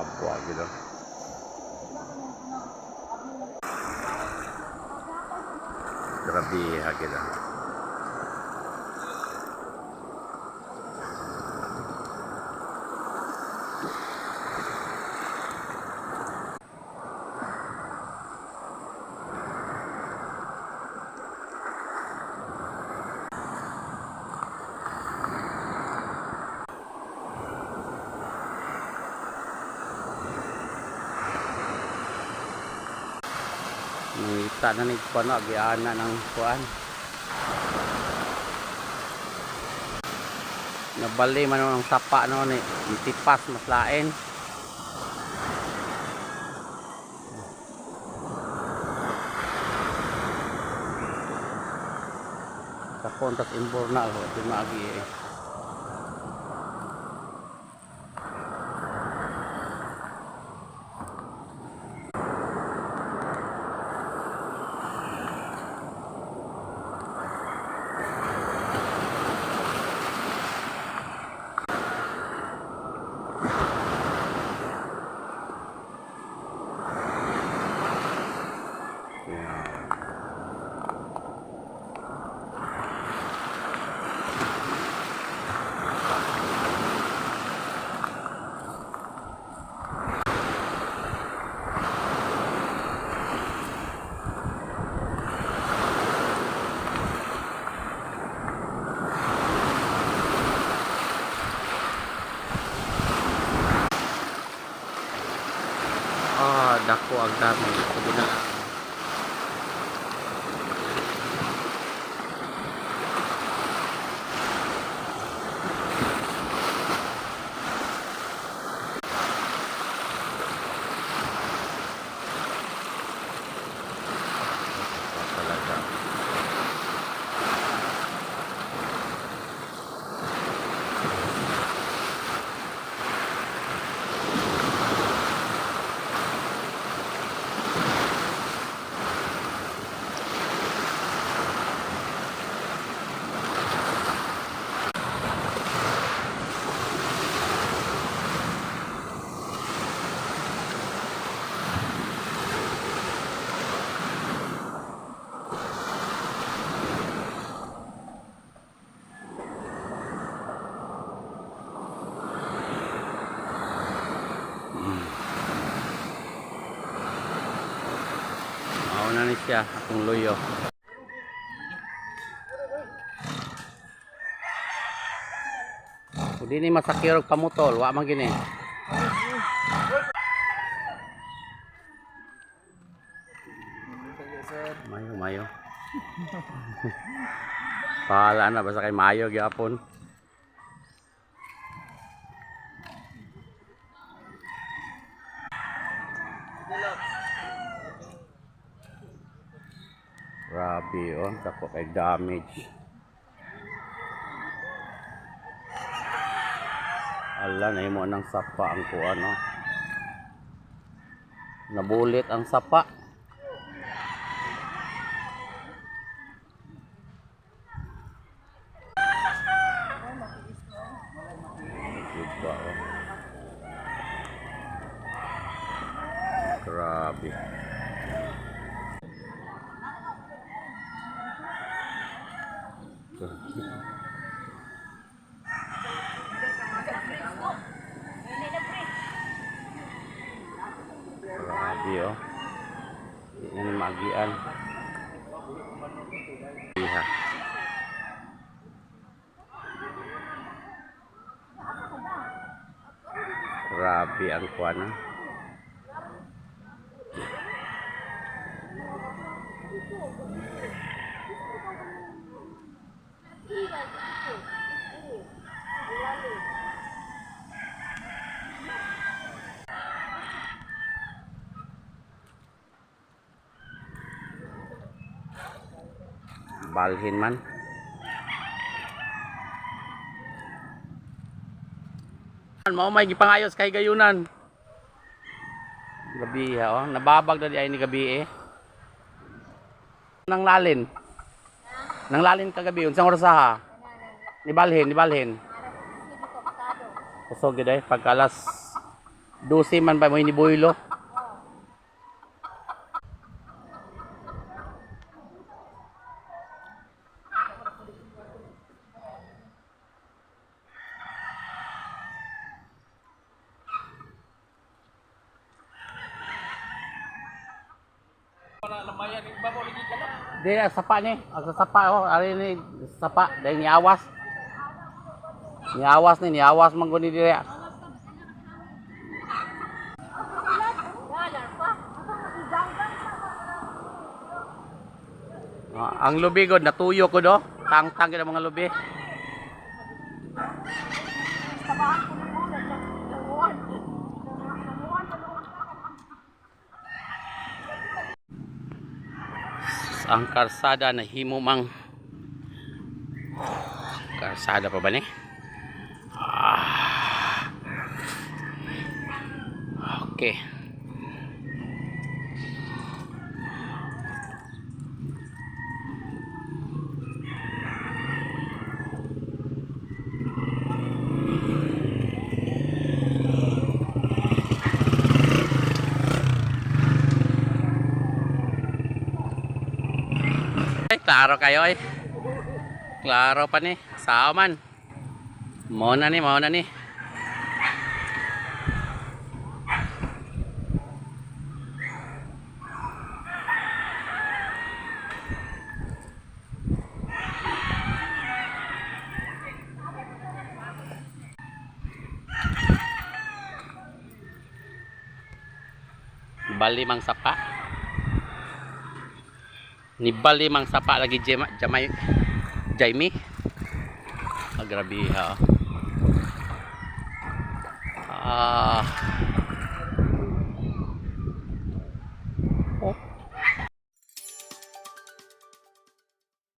Kabwa gid oh. Grabe ha gid oh. Nangita na ni kuan agiana ng kuan. Nabali man ang sapa no ni tipas mas lain. Sa kontas imbornal ho, di maagi eh. Yeah. Ah, dako ang dami. Sabi na lang. Talaga. Mao na ni siya akong luyo. Kung di ni masakir og pamutol, wa man gini. Mayo, mayo. Pahala na basta kay mayo gyapon. Grabe oh, dako kay damage. Ala, nahimo ng sapa ang kuan oh. Nabulit ang sapa. Diba, oh. Grabe. Grabe oh. Di na ni maagian. Iha. Grabe ang kuan ah. Balhin man. Mao may gipangayos kay gayunan. Gabi ha, oh. Nababag na di ay ni gabi eh. Nang lalin. Nang lalin kagabi unsang oras ha? Ni balhin, ni balhin. Kusog gid ay pagka alas 12 man ba mo ni Boylo. Di ang sapa ni, ang sapa oh, ari ni sapa dahil niawas. Niawas ni, niawas man gud ni dire. Ah, ang lubi god natuyo ko do. Tangtang gid ang mga lubi. Ang karsada na himo mang karsada pa ba ni? Ah. Okay. Ay, klaro kayo ay. Klaro pa ni. Sao man. Mao na ni, mao na ni. Bali mang sapa. Ni bali mang sapa lagi jema, jamay Jaime. Ah, grabe ha. Ah.